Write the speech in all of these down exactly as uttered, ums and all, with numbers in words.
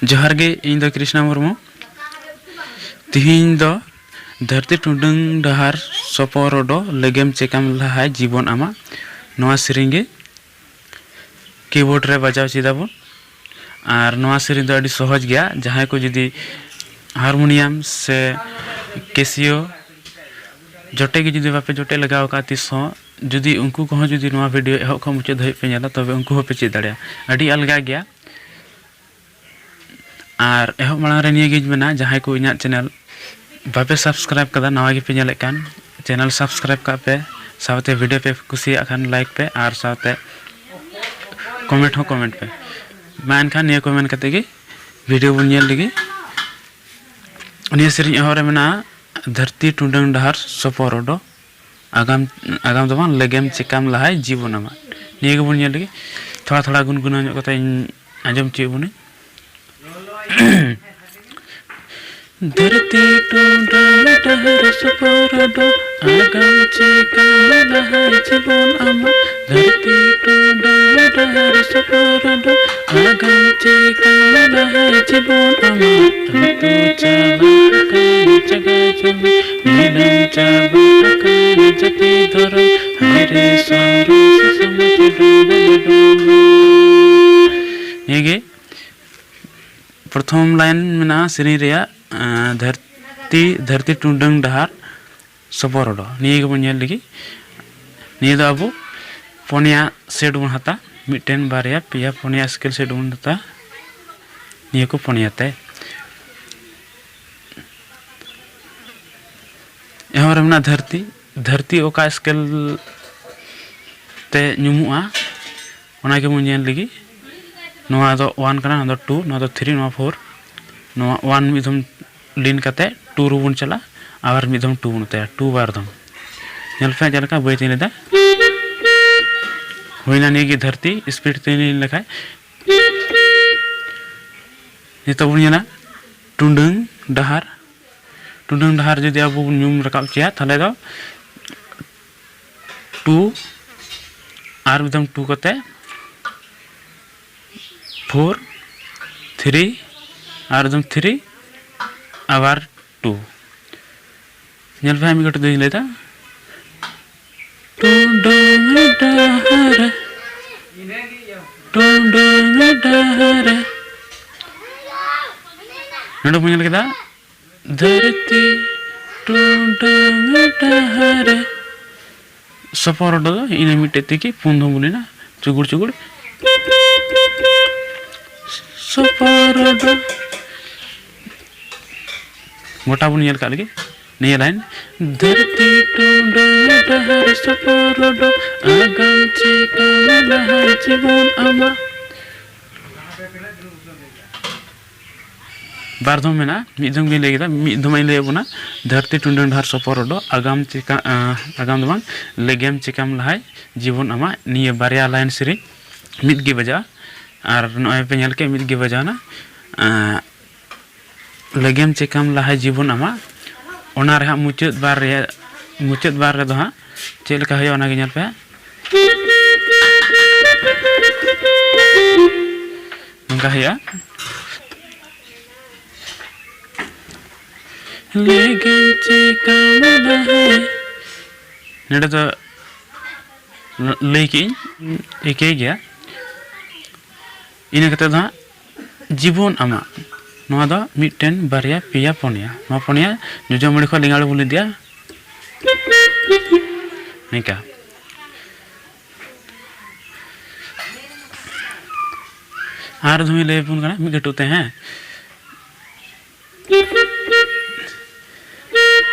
ᱡᱚᱦᱟᱨ ᱜᱮ, ᱤᱧ ᱫᱚ ᱠᱨᱤᱥᱱᱟ ᱢᱩᱨᱢᱩ᱾ ᱛᱤᱦᱤᱧ ᱫᱚ ᱫᱷᱟᱹᱨᱛᱤ ᱴᱩᱰᱟᱹᱝ ᱰᱟᱦᱟᱨ ᱥᱚᱯᱚᱨᱚᱰᱚ ᱞᱮᱜᱮᱢ ᱪᱮᱠᱟᱢ ᱞᱟᱦᱟᱭ ᱡᱤᱵᱚᱱ ᱟᱢᱟᱜ ᱱᱚᱣᱟ ᱥᱮᱨᱮᱧ ᱜᱮ ᱠᱤᱵᱳᱨᱰ ᱨᱮ ᱵᱟᱡᱟᱣ ᱪᱮᱫ ᱟᱵᱚᱱ᱾ ᱟᱨ ᱱᱚᱣᱟ ᱥᱮᱨᱮᱧ ᱫᱚ ᱟᱹᱰᱤ ᱥᱚᱦᱚᱡᱽ ᱜᱮᱭᱟ᱾ ᱡᱟᱦᱟᱸᱭ ᱠᱚ ᱡᱩᱫᱤ ᱦᱟᱨᱢᱳᱱᱤᱭᱟᱢ ᱥᱮ ᱠᱮᱥᱤᱭᱳ ᱡᱚᱴᱮ ᱜᱮ ᱡᱩᱫᱤ ᱵᱟᱯᱮ ᱡᱚᱴᱮ ᱞᱟᱜᱟᱣ ᱟᱠᱟᱫ ᱛᱤᱥ ᱦᱚᱸ, ᱡᱩᱫᱤ ᱩᱱᱠᱩ ᱠᱚᱦᱚᱸ ᱡᱩᱫᱤ ᱱᱚᱣᱟ ᱵᱷᱤᱰᱤᱭᱳ ᱮᱦᱚᱵ ᱠᱷᱚᱱ ᱢᱩᱪᱟᱹᱫ ᱫᱷᱟᱹᱵᱤᱡ ᱯᱮ ᱧᱮᱞᱟ, ᱛᱚᱵᱮ ᱩᱱᱠᱩ ᱦᱚᱸᱯᱮ ᱪᱮᱫ ᱫᱟᱲᱮᱭᱟᱜᱼᱟ᱾ ᱟᱹᱰᱤ ᱟᱞᱜᱟ ᱜᱮᱭᱟ᱾ ᱟᱨ ᱮᱦᱚᱵ ᱢᱟᱲᱟᱝ ᱨᱮ ᱱᱤᱭᱟᱹ ᱜᱤᱧ ᱢᱮᱱᱟ, ᱡᱟᱦᱟᱸᱭ ᱠᱚ ᱤᱧᱟᱹᱜ ᱪᱮᱱᱮᱞ ᱵᱟᱯᱮ ᱥᱟᱵᱥᱠᱨᱟᱭᱤᱵ ᱠᱟᱫᱟ, ᱱᱟᱣᱟ ᱜᱮᱯᱮ ᱧᱮᱞᱮᱫ ᱠᱟᱱ, ᱪᱮᱱᱮᱞ ᱥᱟᱵᱥᱠᱨᱟᱭᱤᱵ ᱠᱟᱜ ᱯᱮ, ᱥᱟᱶᱛᱮ ᱵᱷᱤᱰᱤᱭᱳ ᱯᱮ ᱠᱩᱥᱤᱭᱟᱜ ᱠᱷᱟᱱ ᱞᱟᱭᱤᱠ ᱯᱮ, ᱟᱨ ᱥᱟᱶᱛᱮ ᱠᱚᱢᱮᱱᱴ ᱦᱚᱸ ᱠᱚᱢᱮᱱᱴ ᱯᱮ᱾ ᱢᱟ ᱮᱱᱠᱷᱟᱱ ᱱᱤᱭᱟᱹ ᱠᱚ ᱢᱮᱱ ᱠᱟᱛᱮ ᱜᱮ ᱵᱷᱤᱰᱤᱭᱳ ᱵᱚᱱ ᱧᱮᱞ ᱞᱮᱜᱮ᱾ ᱱᱤᱭᱟᱹ ᱥᱮᱨᱮᱧ ᱮᱦᱚᱵ ᱨᱮ ᱢᱮᱱᱟᱜᱼᱟ, ᱫᱷᱟᱹᱨᱛᱤ ᱴᱩᱰᱟᱹᱝ ᱰᱟᱦᱟᱨ ᱥᱚᱯᱚᱨᱚᱰᱚ, ᱟᱜᱟᱢ, ᱟᱜᱟᱢ ᱫᱚ ᱵᱟᱝ, ᱞᱮᱜᱮᱢ ᱪᱮᱠᱟᱢ ᱞᱟᱦᱟᱭ ᱡᱤᱵᱚᱱ ᱟᱢᱟᱜ᱾ ᱱᱤᱭᱟᱹ ᱜᱮᱵᱚᱱ ᱧᱮᱞ ᱞᱮᱜᱮ᱾ ᱛᱷᱚᱲᱟ ᱛᱷᱚᱲᱟ ᱜᱩᱱᱜᱩᱱᱟᱣ ᱧᱚᱜ ᱠᱟᱛᱮ ᱤᱧ ᱟᱸᱡᱚᱢ ᱦᱚᱪᱚᱭᱮᱫ ᱵᱚᱱᱟᱹᱧ᱾ ᱫᱷᱟᱹᱨᱛᱤ ᱴᱩᱰᱟᱹᱝ ᱰᱟᱦᱟᱨ ᱥᱚᱯᱚᱨᱚᱰᱚ, ᱟᱜᱟᱢ ᱪᱮᱠᱟᱢ ᱞᱟᱦᱟᱭ ᱡᱤᱵᱚᱱ ᱟᱢᱟᱜ᱾ ᱫᱷᱟᱹᱨᱛᱤ ᱴᱩᱰᱟᱹᱝ ᱰᱟᱦᱟᱨ ᱥᱚᱯᱚᱨᱚᱰᱚ, ᱟᱜᱟᱢ ᱪᱮᱠᱟᱢ ᱞᱟᱦᱟᱭ ᱡᱤᱵᱚᱱ ᱟᱢᱟᱜ᱾ ᱟᱹᱛᱩ ᱪᱟᱞᱟᱜ ᱠᱟᱱ ᱡᱟᱭᱜᱟ ᱡᱚᱢᱤ, ᱱᱤᱞᱟᱹᱢ ᱪᱟᱵᱟᱜ ᱠᱟᱱ ᱡᱟᱹᱛᱤ ᱫᱷᱚᱨᱚᱢ, ᱦᱟᱭᱨᱮ ᱥᱚᱨᱚᱥ ᱥᱚᱢᱟᱡᱽ ᱰᱩᱵᱟᱹ ᱰᱩᱵᱟᱹ᱾ ᱱᱤᱭᱟᱹᱜᱮ ᱯᱨᱚᱛᱷᱚᱢ ᱞᱟᱭᱤᱱ ᱢᱮᱱᱟᱜᱼᱟ ᱥᱮᱨᱮᱧ ᱨᱮᱭᱟᱜ, ᱟᱸ, ᱫᱷᱟᱹᱨᱛᱤ, ᱫᱷᱟᱹᱨᱛᱤ ᱴᱩᱰᱟᱹᱝ ᱰᱟᱦᱟᱨ ᱥᱚᱯᱚᱨᱚᱰᱚ᱾ ᱱᱤᱭᱟᱹ ᱜᱮᱵᱚᱱ ᱧᱮᱞ ᱞᱟᱹᱜᱤᱫ᱾ ᱱᱤᱭᱟᱹ ᱫᱚ ᱟᱵᱚ ᱯᱚᱱᱭᱟ ᱥᱮᱴ ᱵᱚᱱ ᱦᱟᱛᱟ, ᱢᱤᱫᱴᱮᱱ, ᱵᱟᱨᱭᱟ, ᱯᱮᱭᱟ, ᱯᱚᱱᱭᱟ ᱥᱠᱮᱞ ᱥᱮᱴ ᱵᱚᱱ ᱦᱟᱛᱟ᱾ ᱱᱤᱭᱟᱹ ᱠᱚ ᱯᱚᱱᱭᱟ ᱛᱮ᱾ ᱮᱦᱚᱵ ᱨᱮ ᱢᱮᱱᱟᱜᱼᱟ ᱫᱷᱟᱹᱨᱛᱤ᱾ ᱫᱷᱟᱹᱨᱛᱤ ᱚᱠᱟ ᱥᱠᱮᱞ ᱛᱮ ᱧᱩᱢᱩᱜᱼᱟ, ᱚᱱᱟ ᱜᱮᱵᱚᱱ ᱧᱮᱞ ᱞᱟᱹᱜᱤᱫ᱾ ᱱᱚᱣᱟ ᱫᱚ ᱚᱣᱟᱱ ᱠᱟᱱᱟ, ᱱᱚᱣᱟ ᱫᱚ ᱴᱩ, ᱱᱚᱣᱟ ᱫᱚ ᱛᱷᱨᱤ, ᱱᱚᱣᱟ ᱯᱷᱳᱨ᱾ ᱱᱚᱣᱟ ᱚᱣᱟᱱ ᱢᱤᱫ ᱫᱷᱚᱢ ᱞᱤᱱ ᱠᱟᱛᱮ ᱴᱩ ᱨᱮᱵᱚᱱ ᱪᱟᱞᱟᱜᱼᱟ, ᱟᱵᱟᱨ ᱢᱤᱫ ᱫᱷᱚᱢ ᱴᱩ ᱵᱚᱱ ᱚᱛᱟᱭᱟ, ᱴᱩ ᱵᱟᱨ ᱫᱷᱚᱢ᱾ ᱧᱮᱞ ᱯᱮ ᱪᱮᱫ ᱞᱮᱠᱟ ᱵᱟᱹᱭ ᱛᱤᱧ ᱞᱮᱫᱟ᱾ ᱦᱩᱭᱱᱟ ᱱᱤᱭᱟᱹ ᱜᱮ ᱫᱷᱟᱹᱨᱛᱤ, ᱥᱯᱤᱰ ᱛᱤᱧ ᱞᱤᱱ ᱞᱮᱠᱷᱟᱡ᱾ ᱱᱤᱛᱚᱜ ᱵᱚᱱ ᱧᱮᱞᱟ ᱴᱩᱰᱟᱹᱝ ᱰᱟᱦᱟᱨ᱾ ᱴᱩᱰᱟᱹᱝ ᱰᱟᱦᱟᱨ ᱡᱩᱫᱤ ᱟᱵᱚ ᱵᱚᱱ ᱧᱩᱢ ᱨᱟᱠᱟᱵ ᱦᱚᱪᱚᱭᱟ, ᱛᱟᱦᱚᱞᱮ ᱫᱚ ᱴᱩ, ᱟᱨ ᱢᱤᱫ ᱫᱷᱚᱢ ᱴᱩ ᱠᱟᱛᱮ ᱯᱷᱳᱨ, ᱛᱷᱨᱤ, ᱟᱨ ᱮᱠᱫᱚᱢ ᱛᱷᱨᱤ, ᱟᱵᱟᱨ ᱴᱩ᱾ ᱧᱮᱞ ᱯᱮ ᱦᱟᱸᱜ, ᱢᱤᱫ ᱠᱟᱹᱴᱤᱡ ᱫᱚᱧ ᱞᱟᱹᱭᱫᱟ᱾ ᱴᱩᱰᱟᱹᱝ ᱰᱟᱦᱟᱨ, ᱴᱩᱰᱟᱹᱝ ᱰᱟᱦᱟᱨ᱾ ᱱᱚᱰᱮ ᱵᱚᱱ ᱧᱮᱞ ᱠᱮᱫᱟ, ᱫᱷᱟᱹᱨᱛᱤ ᱴᱩᱰᱟᱹᱝ ᱰᱟᱦᱟᱨ᱾ ᱥᱚᱯᱚᱦᱚᱨᱚᱰᱚ ᱫᱚ ᱤᱱᱟᱹ ᱢᱤᱫᱴᱮᱡ ᱛᱮᱜᱮ ᱯᱩᱱ ᱫᱷᱚᱢ ᱵᱚᱱ ᱮᱱᱟ, ᱪᱩᱜᱩᱲ ᱪᱩᱜᱩᱲ᱾ ᱥᱚᱯᱚᱦᱚᱨᱚᱰᱚ᱾ ᱜᱚᱴᱟ ᱵᱚᱱ ᱧᱮᱞ ᱠᱟᱜ ᱞᱮᱜᱮ ᱱᱤᱭᱟᱹ ᱞᱟᱭᱤᱱ᱾ ᱫᱷᱟᱹᱨᱛᱤ ᱴᱩᱰᱟᱹᱝ ᱰᱟᱦᱟᱨ ᱥᱚᱯᱚᱦᱚᱨᱚᱰᱚ, ᱟᱜᱟᱢ ᱪᱮ ᱠᱟᱹᱢᱤ ᱞᱟᱦᱟᱭ ᱡᱤᱵᱚᱱ ᱟᱢᱟᱜ᱾ ᱵᱟᱨ ᱫᱷᱚᱢ ᱢᱮᱱᱟᱜᱼᱟ, ᱢᱤᱫ ᱫᱷᱚᱢ ᱜᱤᱧ ᱞᱟᱹᱭ ᱠᱮᱫᱟ, ᱢᱤᱫ ᱫᱷᱚᱢ ᱤᱧ ᱞᱟᱹᱭ ᱟᱵᱚᱱᱟ᱾ ᱫᱷᱟᱹᱨᱛᱤ ᱴᱩᱰᱟᱹᱝ ᱰᱟᱦᱟᱨ ᱥᱚᱯᱚᱦᱚᱨᱚᱰᱚ, ᱟᱜᱟᱢ ᱪᱮᱠᱟ, ᱟᱸ, ᱟᱜᱟᱢ ᱫᱚ ᱵᱟᱝ, ᱞᱮᱜᱮᱢ ᱪᱮᱠᱟᱢ ᱞᱟᱦᱟᱭ ᱡᱤᱵᱚᱱ ᱟᱢᱟᱜ, ᱱᱤᱭᱟᱹ ᱵᱟᱨᱭᱟ ᱞᱟᱭᱤᱱ ᱥᱮᱨᱮᱧ ᱢᱤᱫ ᱜᱮ ᱵᱟᱡᱟᱜᱼᱟ᱾ ᱟᱨ ᱱᱚᱜᱼᱚᱭ ᱯᱮ ᱧᱮᱞ ᱠᱮᱫ, ᱢᱤᱫ ᱜᱮ ᱵᱟᱡᱟᱣᱱᱟ᱾ ᱟᱸ, ᱞᱮᱜᱮᱢ ᱪᱮᱠᱟᱢ ᱞᱟᱦᱟᱭ ᱡᱤᱵᱚᱱ ᱟᱢᱟᱜ, ᱚᱱᱟ ᱨᱮ ᱦᱟᱸᱜ ᱢᱩᱪᱟᱹᱫ ᱵᱟᱨ ᱨᱮ, ᱢᱩᱪᱟᱹᱫ ᱵᱟᱨ ᱨᱮᱫᱚ ᱦᱟᱸᱜ ᱪᱮᱫ ᱞᱮᱠᱟ ᱦᱩᱭᱩᱜᱼᱟ, ᱚᱱᱟᱜᱮ ᱧᱮᱞ ᱯᱮ ᱦᱟᱸᱜ᱾ ᱱᱚᱝᱠᱟ ᱦᱩᱭᱩᱜᱼᱟ᱾ ᱞᱮᱜᱮᱢ ᱪᱮᱠᱟᱢ ᱞᱟᱦᱟᱭ᱾ ᱱᱚᱰᱮ ᱫᱚ ᱞᱟᱹᱭ ᱠᱮᱜ ᱟᱹᱧ, ᱮᱠᱮ ᱜᱮᱭᱟ᱾ ᱤᱱᱟᱹ ᱠᱟᱛᱮ ᱫᱚ ᱦᱟᱸᱜ ᱡᱤᱵᱚᱱ ᱟᱢᱟᱜ, ᱱᱚᱣᱟ ᱫᱚ ᱢᱤᱫᱴᱮᱱ, ᱵᱟᱨᱭᱟ, ᱯᱮᱭᱟ, ᱯᱩᱱᱭᱟ᱾ ᱱᱚᱣᱟ ᱯᱩᱱᱭᱟ ᱡᱚᱡᱚᱢᱟᱹᱲᱤ ᱠᱷᱚᱱ ᱞᱮᱸᱜᱟ ᱟᱲᱮ ᱵᱚᱱ ᱤᱫᱤᱭᱟ, ᱱᱤᱝᱠᱟ᱾ ᱟᱨ ᱫᱷᱚᱢᱤ ᱞᱟᱹᱭ ᱟᱵᱚᱱ ᱠᱟᱱᱟ ᱢᱤᱫ ᱠᱟᱹᱴᱩᱵ ᱛᱮ, ᱦᱮᱸ᱾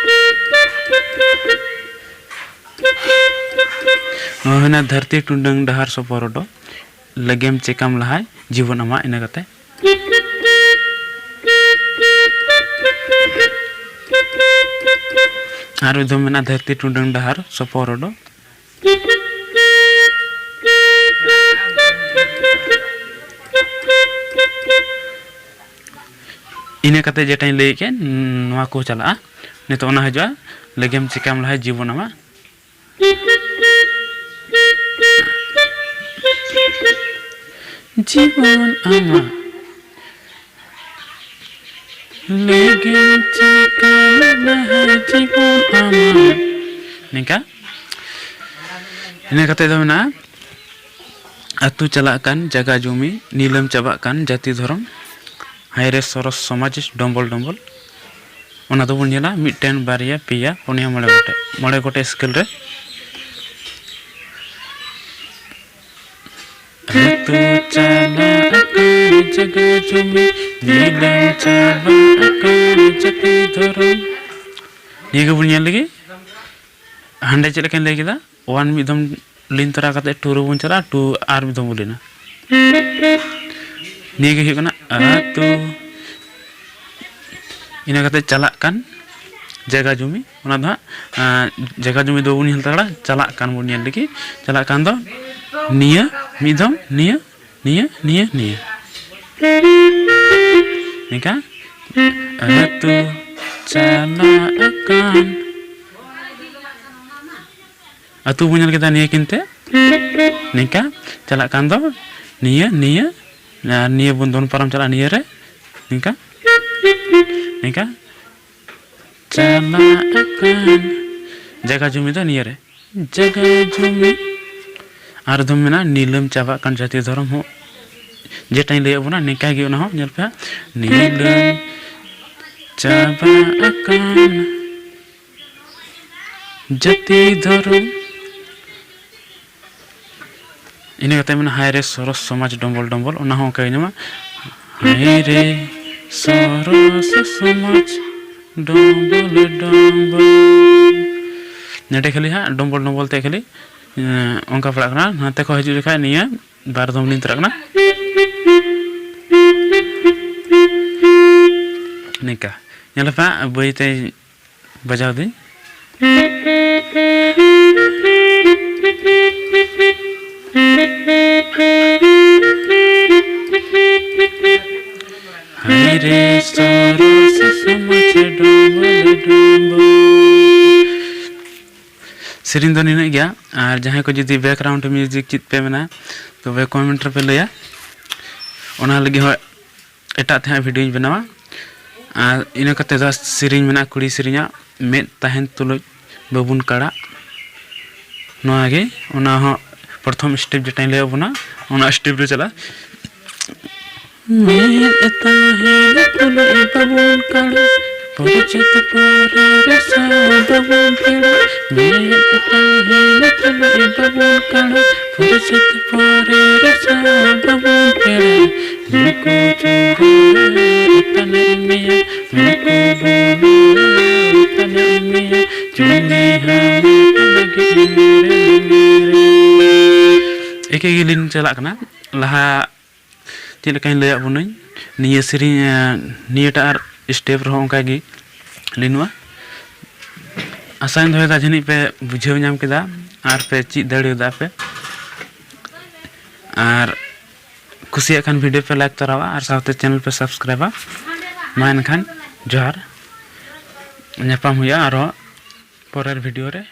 ᱱᱚᱣᱟ ᱦᱩᱭᱱᱟ ᱫᱷᱟᱹᱨᱛᱤ ᱴᱩᱰᱟᱹᱝ ᱰᱟᱦᱟᱨ ᱥᱚᱯᱚᱦᱚᱨᱚᱰᱚ, ᱞᱮᱜᱮᱢ ᱪᱮᱠᱟᱢ ᱞᱟᱦᱟᱭ ᱡᱤᱵᱚᱱ ᱟᱢᱟᱜ, ᱤᱱᱟᱹ ᱠᱟᱛᱮ᱾ ᱟᱨ ᱢᱤᱫ ᱫᱷᱚᱢ ᱢᱮᱱᱟᱜᱼᱟ ᱫᱷᱟᱹᱨᱛᱤ ᱴᱩᱰᱟᱹᱝ ᱰᱟᱦᱟᱨ ᱥᱚᱯᱚᱦᱚᱨᱚᱰᱚ᱾ ᱤᱱᱟᱹ ᱠᱟᱛᱮ ᱡᱮᱴᱟᱧ ᱞᱟᱹᱭ ᱠᱮᱫ, ᱱᱚᱣᱟ ᱠᱚ ᱪᱟᱞᱟᱜᱼᱟ᱾ ᱱᱤᱛᱚᱜ ᱚᱱᱟ ᱦᱤᱡᱩᱜᱼᱟ, ᱞᱮᱜᱮᱢ ᱪᱤᱠᱟᱢ ᱞᱟᱦᱟᱭ ᱡᱤᱵᱚᱱ ᱟᱢᱟᱜ᱾ ᱡᱤᱵᱚᱱ ᱟᱢᱟᱜ᱾ ᱞᱟᱹᱜᱤᱫ ᱪᱤᱠᱟᱹ ᱞᱟᱦᱟ ᱡᱤᱵᱚᱱ ᱟᱢᱟᱜ᱾ ᱱᱤᱝᱠᱟ᱾ ᱤᱱᱟᱹ ᱠᱟᱛᱮ ᱫᱚ ᱢᱮᱱᱟᱜᱼᱟ, ᱟᱹᱛᱩ ᱪᱟᱞᱟᱜ ᱠᱟᱱ ᱡᱟᱜᱟ ᱡᱩᱢᱤ, ᱱᱤᱞᱟᱹᱢ ᱪᱟᱵᱟᱜ ᱠᱟᱱ ᱡᱟᱹᱛᱤ ᱫᱷᱚᱨᱚᱢ, ᱦᱟᱭ ᱨᱮ ᱥᱚᱨᱚᱥ ᱥᱚᱢᱟᱡᱽ ᱰᱚᱢᱵᱚᱞ ᱰᱚᱢᱵᱚᱞ᱾ ᱚᱱᱟ ᱫᱚᱵᱚᱱ ᱧᱮᱞᱟ ᱢᱤᱫᱴᱮᱱ, ᱵᱟᱨᱭᱟ, ᱯᱮᱭᱟ, ᱯᱩᱱᱭᱟ, ᱢᱚᱬᱮ ᱜᱚᱴᱮᱡ, ᱢᱚᱬᱮ ᱜᱚᱴᱮᱡ ᱥᱠᱮᱞ ᱨᱮ᱾ ᱟᱹᱛᱩ ᱪᱟᱞᱟᱜ ᱟᱠᱟᱱ ᱡᱟᱭᱜᱟ ᱡᱩᱢᱤ, ᱧᱮᱞᱮᱢ ᱪᱟᱞᱟᱜ ᱟᱠᱟᱱ ᱡᱟᱹᱛᱤ ᱫᱷᱚᱨᱚᱢ᱾ ᱱᱤᱭᱟᱹ ᱜᱮᱵᱚᱱ ᱧᱮᱞ ᱞᱮᱜᱮ᱾ ᱦᱟᱸᱰᱮ ᱪᱮᱫ ᱞᱮᱠᱟᱧ ᱞᱟᱹᱭ ᱠᱮᱫᱟ, ᱚᱣᱟᱱ ᱢᱤᱫ ᱫᱷᱚᱢ ᱞᱤᱱ ᱛᱚᱨᱟ ᱠᱟᱛᱮ ᱴᱩ ᱨᱮᱵᱚᱱ ᱪᱟᱞᱟᱜᱼᱟ, ᱴᱩ ᱟᱨ ᱢᱤᱫ ᱫᱷᱚᱢ ᱵᱚᱱ ᱞᱤᱱᱟ᱾ ᱱᱤᱭᱟᱹ ᱜᱮ ᱦᱩᱭᱩᱜ ᱠᱟᱱᱟ ᱟᱹᱛᱩ᱾ ᱤᱱᱟᱹ ᱠᱟᱛᱮ ᱪᱟᱞᱟᱜ ᱠᱟᱱ ᱡᱟᱭᱜᱟ ᱡᱩᱢᱤ, ᱚᱱᱟ ᱫᱚ ᱦᱟᱸᱜ, ᱟᱸ, ᱡᱟᱭᱜᱟ ᱡᱩᱢᱤ ᱫᱚ ᱵᱟᱵᱚᱱ ᱧᱮᱞ ᱦᱟᱛᱟᱲᱟ, ᱪᱟᱞᱟᱜ ᱠᱟᱱ ᱵᱚᱱ ᱧᱮᱞ ᱞᱮᱜᱮ᱾ ᱪᱟᱞᱟᱜ ᱠᱟᱱ ᱫᱚ ᱱᱤᱭᱟᱹ ᱢᱤᱫ ᱫᱷᱚᱢ, ᱱᱤᱭᱟᱹ, ᱱᱤᱭᱟᱹ, ᱱᱤᱭᱟᱹ, ᱱᱤᱭᱟᱹ᱾ ᱱᱤᱝᱠᱟ᱾ ᱟᱹᱛᱩ ᱪᱟᱞᱟᱜ ᱠᱟᱱ᱾ ᱟᱹᱛᱩ ᱵᱚᱱ ᱧᱮᱞ ᱠᱮᱫᱟ ᱱᱤᱭᱟᱹ ᱠᱤᱱᱛᱮ᱾ ᱱᱤᱝᱠᱟ᱾ ᱪᱟᱞᱟᱜ ᱠᱟᱱ ᱫᱚ ᱱᱤᱭᱟᱹ, ᱱᱤᱭᱟᱹ, ᱟᱨ ᱱᱤᱭᱟᱹ ᱵᱚᱱ ᱫᱚᱱ ᱯᱟᱨᱚᱢ ᱪᱟᱞᱟᱜᱼᱟ ᱱᱤᱭᱟᱹ ᱨᱮ᱾ ᱱᱤᱝᱠᱟ᱾ ᱱᱤᱝᱠᱟ᱾ ᱪᱟᱞᱟᱜ ᱠᱟᱱ᱾ ᱡᱟᱭᱜᱟ ᱡᱩᱢᱤ ᱫᱚ ᱱᱤᱭᱟᱹ ᱨᱮ᱾ ᱡᱟᱭᱜᱟ ᱡᱩᱢᱤ᱾ ᱟᱨ ᱫᱚ ᱢᱮᱱᱟᱜᱼᱟ, ᱱᱤᱞᱟᱹᱢ ᱪᱟᱵᱟᱜ ᱠᱟᱱ ᱡᱟᱹᱛᱤ ᱫᱷᱚᱨᱚᱢ ᱦᱚᱸ᱾ ᱡᱮᱴᱟᱧ ᱞᱟᱹᱭᱟᱫ ᱵᱚᱱᱟ, ᱱᱤᱝᱠᱟ ᱜᱮ ᱚᱱᱟ ᱦᱚᱸ ᱧᱮᱞ ᱯᱮ ᱦᱟᱸᱜ᱾ ᱱᱤᱞᱟᱹᱢ ᱪᱟᱵᱟᱜ ᱠᱟᱱ ᱡᱟᱹᱛᱤ ᱫᱷᱚᱨᱚᱢ᱾ ᱤᱱᱟᱹ ᱠᱟᱛᱮ ᱢᱮᱱᱟᱜᱼᱟ, ᱦᱟᱭ ᱨᱮ ᱥᱚᱨᱚᱥ ᱥᱚᱢᱟᱡᱽ ᱰᱚᱢᱵᱚᱞ ᱰᱚᱢᱵᱚᱞ, ᱚᱱᱟ ᱦᱚᱸ ᱚᱱᱠᱟ ᱜᱮ ᱧᱟᱢᱟ᱾ ᱦᱟᱭ ᱨᱮ ᱥᱚᱨᱚᱥ ᱥᱚᱢᱟᱡᱽ ᱰᱚᱢᱵᱚᱞ ᱰᱚᱢᱵᱚᱞ᱾ ᱱᱚᱰᱮ ᱠᱷᱟᱹᱞᱤ ᱦᱟᱸᱜ ᱰᱚᱢᱵᱚᱞ ᱰᱚᱢᱵᱚᱞ ᱛᱮ ᱠᱷᱟᱹᱞᱤ, ᱮᱸ, ᱚᱱᱠᱟ ᱯᱟᱲᱟᱜ ᱠᱟᱱᱟ᱾ ᱱᱟᱛᱮ ᱠᱷᱚᱱ ᱦᱤᱡᱩᱜ ᱡᱚᱠᱷᱟᱡ ᱱᱤᱭᱟᱹ ᱵᱟᱨ ᱫᱷᱚᱢ ᱞᱤᱧ ᱛᱚᱨᱟᱜ ᱠᱟᱱᱟ᱾ ᱱᱤᱝᱠᱟ᱾ ᱧᱮᱞ ᱯᱮ ᱦᱟᱸᱜ, ᱵᱟᱹᱭ ᱛᱮ ᱵᱟᱡᱟᱣ ᱫᱟᱹᱧ᱾ ᱦᱟᱭ ᱨᱮ ᱥᱚᱨᱚᱥ ᱥᱚᱢᱟᱡᱽ ᱰᱚᱢᱵᱚᱞ ᱰᱚᱢᱵᱚᱞ᱾ ᱥᱮᱨᱮᱧ ᱫᱚ ᱱᱤᱱᱟᱹᱜ ᱜᱮᱭᱟ, ᱟᱨ ᱡᱟᱦᱟᱸᱭ ᱠᱚ ᱡᱩᱫᱤ background music ᱪᱮᱫ ᱯᱮ ᱢᱮᱱᱟ, ᱛᱚᱵᱮ comment ᱨᱮᱯᱮ ᱞᱟᱹᱭᱟ, ᱚᱱᱟ ᱞᱟᱹᱜᱤᱫ ᱦᱚᱸ ᱮᱴᱟᱜ ᱛᱮ ᱦᱟᱸᱜ videoᱧ ᱵᱮᱱᱟᱣᱟ᱾ ᱟᱨ ᱤᱱᱟᱹ ᱠᱟᱛᱮ ᱫᱚ ᱥᱮᱨᱮᱧ ᱢᱮᱱᱟᱜᱼᱟ ᱠᱩᱲᱤ ᱥᱮᱨᱮᱧᱟᱜ, ᱢᱮᱫ ᱛᱟᱦᱮᱱ ᱛᱩᱞᱩᱡ ᱵᱟᱵᱩᱱ ᱠᱟᱲᱟᱜ᱾ ᱱᱚᱣᱟ ᱜᱮ, ᱚᱱᱟ ᱦᱚᱸ ᱯᱨᱚᱛᱷᱚᱢ ᱥᱴᱮᱯ ᱡᱮᱴᱟᱧ ᱞᱟᱹᱭ ᱟᱵᱚᱱᱟ, ᱚᱱᱟ ᱥᱴᱮᱯ ᱨᱮ ᱪᱟᱞᱟᱜᱼᱟ᱾ ᱢᱮᱫ ᱛᱟᱦᱮᱱ ᱛᱩᱞᱩᱡ ᱵᱟᱵᱩᱱ ᱠᱟᱲᱟᱜ, ᱯᱚᱨᱤᱪᱤᱛ ᱯᱚᱨᱮ ᱨᱮ ᱥᱟᱵ ᱵᱟᱵᱩᱱ ᱯᱮᱲᱟᱜ᱾ ᱢᱮᱫ ᱛᱟᱦᱮᱱ ᱛᱩᱞᱩᱡ ᱵᱟᱵᱩᱱ ᱠᱟᱲᱟᱜ, ᱯᱚᱨᱤᱪᱤᱛ ᱯᱚᱨᱮ ᱨᱮ ᱥᱟᱵ ᱵᱟᱵᱩᱱ ᱯᱮᱲᱟᱜ᱾ ᱱᱩᱠᱩ ᱡᱚᱦᱟᱨ ᱛᱟᱱᱮ ᱢᱮᱭᱟ, ᱱᱩᱠᱩ ᱵᱚᱱ ᱛᱟᱱᱮ ᱢᱮᱭᱟ, ᱪᱩᱱᱤ ᱦᱟᱣ ᱞᱟᱹᱜᱤᱫ ᱢᱮᱨᱮ ᱢᱮᱨᱮ᱾ ᱮᱠᱮ ᱜᱮᱞᱤᱧ ᱪᱟᱞᱟᱜ ᱠᱟᱱᱟ᱾ ᱞᱟᱦᱟ ᱪᱮᱫ ᱞᱮᱠᱟᱧ ᱞᱟᱹᱭᱟᱫ ᱵᱚᱱᱟᱹᱧ, ᱱᱤᱭᱟᱹ ᱥᱮᱨᱮᱧ, ᱮᱸ, ᱱᱤᱭᱟᱹᱴᱟᱜ ᱟᱨ ᱥᱴᱮᱯ ᱨᱮᱦᱚᱸ ᱚᱱᱠᱟ ᱜᱮ ᱞᱤᱱᱩᱜᱼᱟ᱾ ᱟᱥᱟᱧ ᱫᱚᱦᱚᱭᱮᱫᱟ ᱡᱟᱹᱱᱤᱡ ᱯᱮ ᱵᱩᱡᱷᱟᱹᱣ ᱧᱟᱢ ᱠᱮᱫᱟ ᱟᱨ ᱯᱮ ᱪᱮᱫ ᱫᱟᱲᱮᱭᱟᱫᱟ ᱯᱮ᱾ ᱟᱨ ᱠᱩᱥᱤᱭᱟᱜ ᱠᱷᱟᱱ ᱵᱷᱤᱰᱤᱭᱳ ᱯᱮ ᱞᱟᱭᱤᱠ ᱛᱚᱨᱟᱣᱟ ᱟᱨ ᱥᱟᱶᱛᱮ ᱪᱮᱱᱮᱞ ᱯᱮ ᱥᱟᱵᱥᱠᱨᱟᱭᱤᱵᱟ᱾ ᱢᱟ ᱮᱱᱠᱷᱟᱱ ᱡᱚᱦᱟᱨ, ᱧᱟᱯᱟᱢ ᱦᱩᱭᱩᱜᱼᱟ ᱟᱨᱦᱚᱸ ᱯᱚᱨᱮᱨ ᱵᱷᱤᱰᱤᱭᱳ ᱨᱮ᱾